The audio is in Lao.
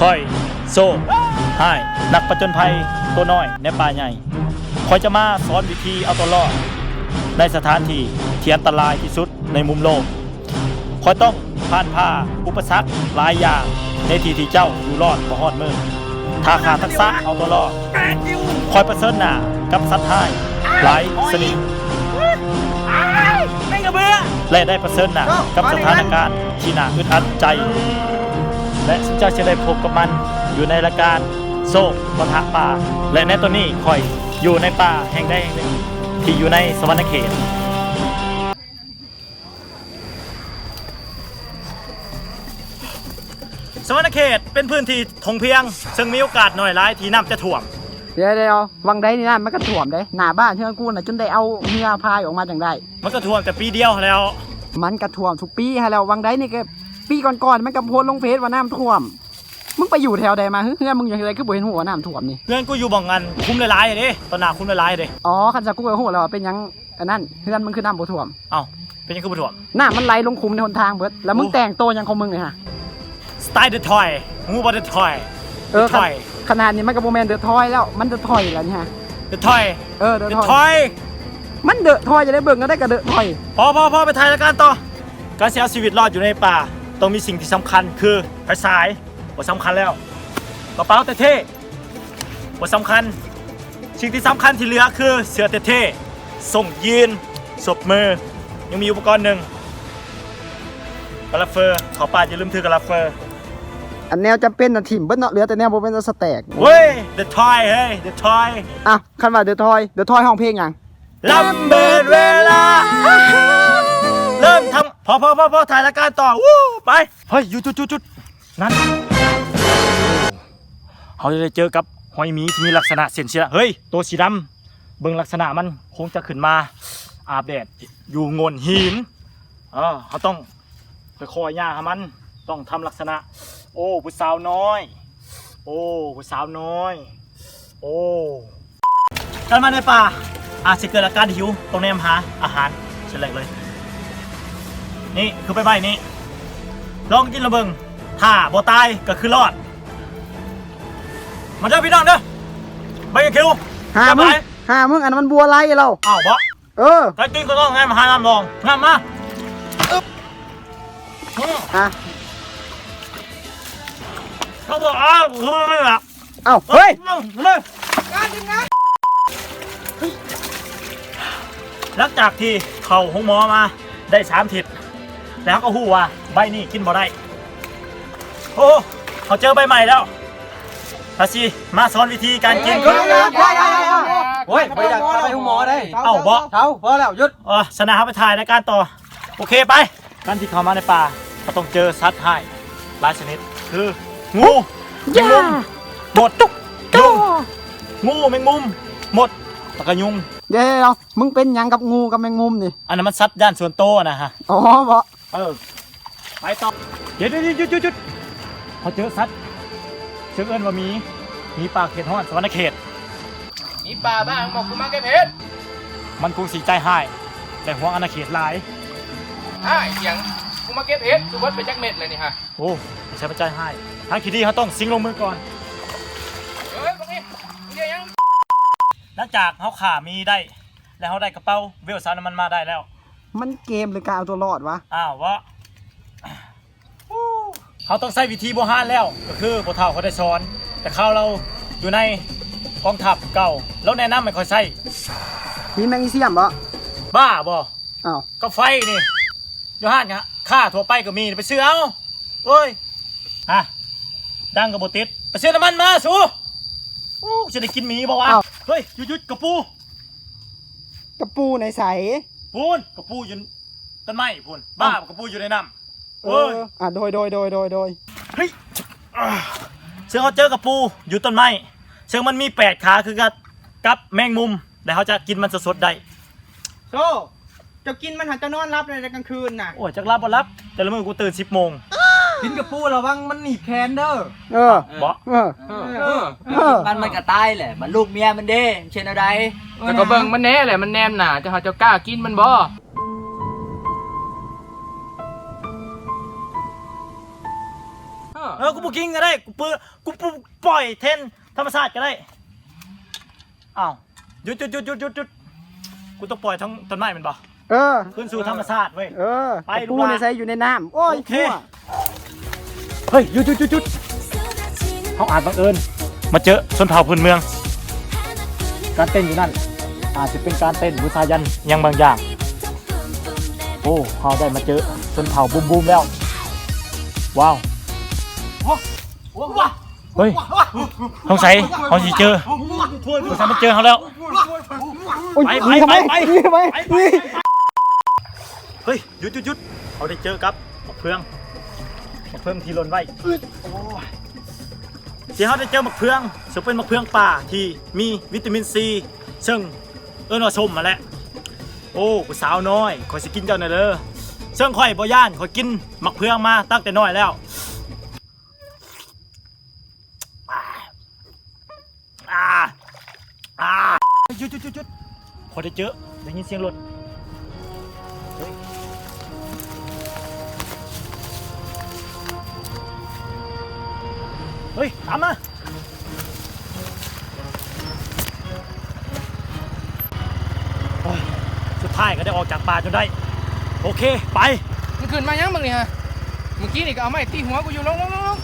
ຂ້ອຍ ໂຊ ຮ້າຍ ນັກຜະຈົນໄພຕົວນ້ອຍໃນປ່າໃຫຍ່. ຂ້ອຍຈະມາສອນວິທີເອົາຕົວລອດໃນສະຖານທີ່ທີ່ອັນຕະລາຍທີ່ສຸດໃນມຸມໂລກ. ຂ້ອຍຕ້ອງຜ່ານຜ່າອຸປະສັກຫຼາຍຢ່າງໃນທີ່ທີ່ເຈົ້າຢູ່ລອດບໍ່ຮອດມື້. ຖ້າຂາດທັກສະເອົາຕົວລອດ, ຂ້ອຍປະເຊີນໜ້າກັບສັດຮ້າຍຫຼາຍຊະນິດ ແລະ ໄດ້ປະເຊີນໜ້າກັບສະຖານະການທີ່ໜ້າອຶດອັດໃຈ ແລະ ເຈົ້າຈະໄດ້ພົບກັບມັນຢູ່ໃນລາຍການໂຊກປະທະປ່າ. ແລະ ໃນຕອນນີ້ຂ້ອຍຢູ່ໃນປ່າແຫ່ງໃດແຫ່ງໜຶ່ງທີ່ຢູ່ໃນສະຫວັນນະເຂດ. ສະຫວັນນະເຂດເປັນພື້ນທີ່ທົ່ງພຽງ ເຊິ່ງມີໂອກາດໜ້ອຍຫຼາຍທີ່ນ້ຳຈະຖ້ວມ. ດຽວໆ ຫວ່າງໃດນີ້ນ້ຳມັນກະຖ້ວມເດ້. ໜ້າບ້ານເຮືອນກູນະ ຈົນໄດ້ເອົາເຮືອພາຍອອກມາຈັ່ງໃດ. ມັນກະຖ້ວມແຕ່ປີດຽວຫັ້ນແຫຼ້ວ. ມັນກະຖ້ວມທຸກປີຫັ້ນແຫຼ້ວ. ຫວ່າງໃດນີ້ກະ ປີກ່ອນໆ ມັນກະໂພສລົງເຟສວ່ານ້ຳຖ້ວມ. ມຶງໄປຢູ່ແຖວໃດມາ? ເຮືອນມຶງຢູ່ແຖວໃດ ຄືບໍ່ເຫັນຮູ້ວ່ານ້ຳຖ້ວມນີ້? ເຮືອນກູຢູ່ໝ່ອງອັນຂຸມຫຼາຍໆເດ້ ຕໍ່ໜ້າຂຸມຫຼາຍໆເດ້. ອໍ ຄັນຊັ້ນກູກະຮູ້ແລ້ວວ່າເປັນຫຍັງ ອັນນັ້ນ ເຮືອນມຶງຄືນ້ຳບໍ່ຖ້ວມ. ເອົ້າ ເປັນຫຍັງຄືບໍ່ຖ້ວມ? ນ້ຳມັນໄຫຼລົງຂຸມໃນຫົນທາງເບິດ. ແລ້ວມຶງ ໂອ້ ແຕ່ງໂຕຫຍັງຂອງມຶງນີ້ຫະ? ສະໄຕເດີທອຍ. ຮູ້ບໍ່ເດີທອຍ? ເອີ ເດີທອຍ. ຂະໜາດນີ້ມັນກະບໍ່ແມ່ນເດີທອຍແລ້ວ ມັນເດີທອຍແລ້ວນີ້ຫະ. ເດີທອຍ. ເອີ ເດີທອຍ. ເດີທອຍ. ມັນເດີທອຍຈັ່ງໃດ? ເບິ່ງແນວໃດກະເດີທອຍ. ພໍໆໆ ໄປຖ່າຍລາຍການຕໍ່. ການຊິເອົາຊີວິດລອດຢູ່ໃນປ່າ ຕ້ອງມີສິ່ງທີ່ສຳຄັນຄືໄຟສາຍ. ບໍ່ສຳຄັນແລ້ວ. ກະເປົາແທ້ໆ ບໍ່ສຳຄັນ. ສິ່ງທີ່ສຳຄັນທີ່ເຫຼືອຄືເສື້ອແທ້ໆ ສົ້ງຢີນ ສົບມື. ຍັງມີອຸປະກອນໜຶ່ງ ກະລາເຟີ. ເຂົ້າປ່າຢ່າລືມຖືກະລາເຟີ. ອັນແນວຈຳເປັນນະຖິ້ມເບິດເນາະ ເຫຼືອແຕ່ແນວບໍ່ເປັນຕາສະແຕກ. ເວີຍ ເດີທອຍ ເຮີຍ ເດີທອຍ. ອ່ະ ຄັນວ່າເດີທອຍ ເດີທອຍຮ້ອງເພງຫຍັງ? ລຳເບີດເວລາ ເລີ່ມທຳ. ພໍໆໆໆ ຖ່າຍລາຍການຕໍ່. ວູ້ ໄປ. ເຮີຍ ຢຸດໆໆໆ ນັ້ນ ເຮົາຈະໄດ້ເຈີກັບຫອຍໝີທີ່ມີລັກສະນະເສັ້ນສີດຳ. ເຮີຍ ໂຕສີດຳ ເບິ່ງລັກສະນະມັນຄົງຈະຂຶ້ນມາອາບແດດຢູ່ໂງ່ນຫີນ. ເອີ ເຮົາຕ້ອງຄ່ອຍໆຍ່າງຫາມັນ ຕ້ອງທຳລັກສະນະ ໂອ້ ຜູ້ສາວນ້ອຍ ໂອ້ ຜູ້ສາວນ້ອຍ ໂອ້. ການມາໃນປ່າອາດຊິເກີດອາການຫິວ ຕ້ອງແນມຫາອາຫານ. ເຊັ່ນແລກເລີຍ ນີ້ຄືໃບໄມ້ນີ້ ລອງກິນລະເບິ່ງ ຖ້າບໍ່ຕາຍກະຄືລອດ. ມາເດີພີ່ນ້ອງເດີ ໃບຂຽວ. ຫາມຶງ ຫາມຶງ ອັນນັ້ນມັນບົວໄລເຮົາ. ອ້າວ ບໍ່? ເອີ ໃຜກິນກະຕ້ອງແນມຫານ້ຳລອງ ງາມມາ. ອືມ ຮະ ເຂົາບອກ ອ້າວ ຄືນີ້ລະ. ເອົ້າ ເຮີຍ ເອົາເລີຍ. ຫຼັງຈາກທີ່ເຂົ້າໂຮງໝໍມາໄດ້ສາມທິດ ແລ້ວເຮົາກະຮູ້ວ່າໃບນີ້ກິນບໍ່ໄດ້. ໂອ້ ເຮົາເຈີໃບໃໝ່ແລ້ວ ເຮົາຊິມາສອນວິທີການກິນ. ໂອ້ຍ ບໍ່ຢາກໄປໂຮງໝໍເດ້. ເອົ້າ ບໍ່? ເຖົ້າ ພໍແລ້ວ ຢຸດ. ເອີ ສະນະ ເຮົາໄປຖ່າຍລາຍການຕໍ່. ໂອເຄ ໄປ. ການທີ່ເຂົ້າມາໃນປ່າ ເຮົາຕ້ອງເຈີສັດຮ້າຍຫຼາຍຊະນິດ ຄື ງູ ແມງມຸມ ມົດ ຍຸງ ງູ ແມງມຸມ ມົດ ແລ້ວກະຍຸງ. ດຽວໆ ມຶງເປັນຫຍັງກັບງູກັບແມງມຸມນີ້? ອັນນັ້ນມັນສັດຢ້ານສ່ວນໂຕນະຮະ. ອໍ ບໍ່? ເອີ ໄປຕໍ່. ດຽວໆ ຢຸດໆໆ ເຮົາເຈີສັດ ເຊິ່ງເອີ້ນວ່າໝີ ໝີປ່າເຂດຮ້ອນ ສະຫວັນນະເຂດ. ໝີປ່າບ້າ ບອກກູມາເກັບເຫັດ. ມັນຄົງຊິໃຈຮ້າຍ ແລະ ຫວງອານາເຂດຫຼາຍ. ຮ້າຍຫຍັງ? ກູມາເກັບເຫັດ ກູເບິດໄປຈັກເມັດແລ້ວນີ້ຮະ? ໂອ້ ໃສ່ມັນໃຈຮ້າຍ. ທາງທີ່ດີເຮົາຕ້ອງຊິງລົງມືກ່ອນ. ເອີຍ ບັກນີ້ ມຶງເຮັດຫຍັງ? ຫຼັງຈາກເຮົາຂ້າໝີໄດ້ ແລະ ເຮົາໄດ້ກະເປົາເວວສາມນ້ຳມັນມາໄດ້ແລ້ວ. ມັນເກມ ຫຼື ການເອົາຕົວລອດວະ? ອ້າວ ເວາະ. ເຮົາຕ້ອງໃຊ້ວິທີບູຮານແລ້ວ ກະຄືພໍ່ເຖົ້າເຂົາໄດ້ສອນ ແຕ່ຄາວລາວຢູ່ໃນກອງທັບເກົ່າ ລາວແນະນຳໃຫ້ຂ້ອຍໃຊ້. ມີແມກນີຊຽມບໍ່? ບ້າບໍ່? ອ້າວ ກະໄຟນີ້ ຢູ່ຮ້ານຄ້າທົ່ວໄປກະມີ ໄປຊື້ເອົາ. ໂອ້ຍ ຮະ ດັງກະບໍ່ຕິດ ໄປຊື້ນ້ຳມັນມາສູ. ໂອ້ ຊິໄດ້ກິນໝີບໍ່ວະ? ເຮີຍ ຢຸດໆ ກະປູ ກະປູໃນໃສ? ພຸ້ນ ກະປູຢູ່ ຕົ້ນໄມ້ພຸ້ນ. ບ້າ ກະປູຢູ່ໃນນ້ຳ. ເອີ ໂດຍ ໂດຍ ໂດຍ ໂດຍ ໂດຍ. ເຮີຍ ເຊິ່ງເຮົາເຈີກະປູຢູ່ຕົ້ນໄມ້ ເຊິ່ງມັນມີແປດຂາຄືກັນກັບແມງມຸມ ແລະ ເຮົາຈະກິນມັນສົດໆໄດ້. ໂຊ ເຈົ້າກິນມັນຫັ້ນ ເຈົ້ານອນຫຼັບໄດ້ກາງຄືນນະ? ໂອ້ຍ ຈັກຫຼັບບໍ່ຫຼັບ ແຕ່ລະມື້ກູຕື່ນສິບໂມງ. ກິນກະປູລະວັງມັນໜີບແຂນເດີ. ເອີ ບໍ່? ເອີ ເອີ ເອີ ມັນ ມັນກະຕາຍແຫຼະ ມັນລູກເມຍມັນເດ້ ເຮັດແນວໃດ? ເຈົ້າກະເບິ່ງມັນແນ່ແຫຼະ ມັນແນມໜ້າ ເຈົ້າ ເຮົາເຈົ້າກ້າກິນມັນບໍ່? ເອີ ເອີ ກູບໍ່ກິນກໍໄດ້ ກູເປີດ ກູ ກູປ່ອຍແທນທຳມະຊາດກໍໄດ້. ອ້າວ ຢຸດໆໆໆໆ ກູຕ້ອງປ່ອຍທັງຕົ້ນໄມ້ແມ່ນບໍ່? ເອີ ຄືນສູ່ທຳມະຊາດເວີຍ. ເອີ ໄປ ຕະປູ ລູກຫຼານ ໃນໃສ ຢູ່ໃນນ້ຳ. ໂອ້ຍ ໂອເຄ ຫົວ ເຮີ້ຍ ຢຸດໆໆໆ ເຮົາອາດບັງເອີນມາເຈີຊົນເຜົ່າພື້ນເມືອງ. ການເຕັ້ນຢູ່ນັ້ນອາດຈະເປັນການເຕັ້ນບູຊາຢັນຫຍັງບາງຢ່າງ. ໂອ້ ເຮົາໄດ້ມາເຈີຊົນເຜົ່າບູມໆແລ້ວ. ວ້າວ ເຮີ້ຍ ສົງໄສເຮົາຊິເຈີ ສົງໄສມັນເຈີເຮົາແລ້ວ. ໂອ້ຍ ໄປ ໜີໄປ ໄປ ໄປ ໜີໄປ ໜີໄປ. ເຮີ້ຍ ຢຸດໆໆ ເຮົາໄດ້ເຈີກັບໝາກເຟືອງ ໝາກເຟືອງທີ່ຫຼົ່ນໄວ້. ໂອ້ຍ ທີ່ເຮົາໄດ້ເຈີໝາກເຟືອງ ເຊິ່ງເປັນໝາກເຟືອງປ່າທີ່ມີວິຕາມິນຊີ ເຊິ່ງເອີ້ນວ່າສົ້ມຫັ້ນແຫຼະ. ໂອ້ ຜູ້ສາວນ້ອຍ ຂ້ອຍຊິກິນເຈົ້າແດ່ເດີ. ເຊິ່ງຂ້ອຍບໍ່ຢ້ານ ຂ້ອຍກິນໝາກເຟືອງມາຕັ້ງແຕ່ນ້ອຍແລ້ວ. ອາ ອາ ອາ ຢຸດ ຢຸດ ຢຸດ ຢຸດ. ຂ້ອຍໄດ້ເຈີ ໄດ້ຍິນສຽງລົດ. ເຮີ້ຍ ເຮີ້ຍ ຕາມມາ. ໂອ້ຍ ສຸດທ້າຍກໍໄດ້ອອກຈາກປ່າຈົນໄດ້. ໂອເຄ ໄປ. ມຶງຂຶ້ນມາຫຍັງມຶງນີ້ຮະ? ມື້ກີ້ນີ້ກໍເອົາໄມ້ຕີຫົວກູຢູ່. ລົງ ລົງ ລົງ ລົງ.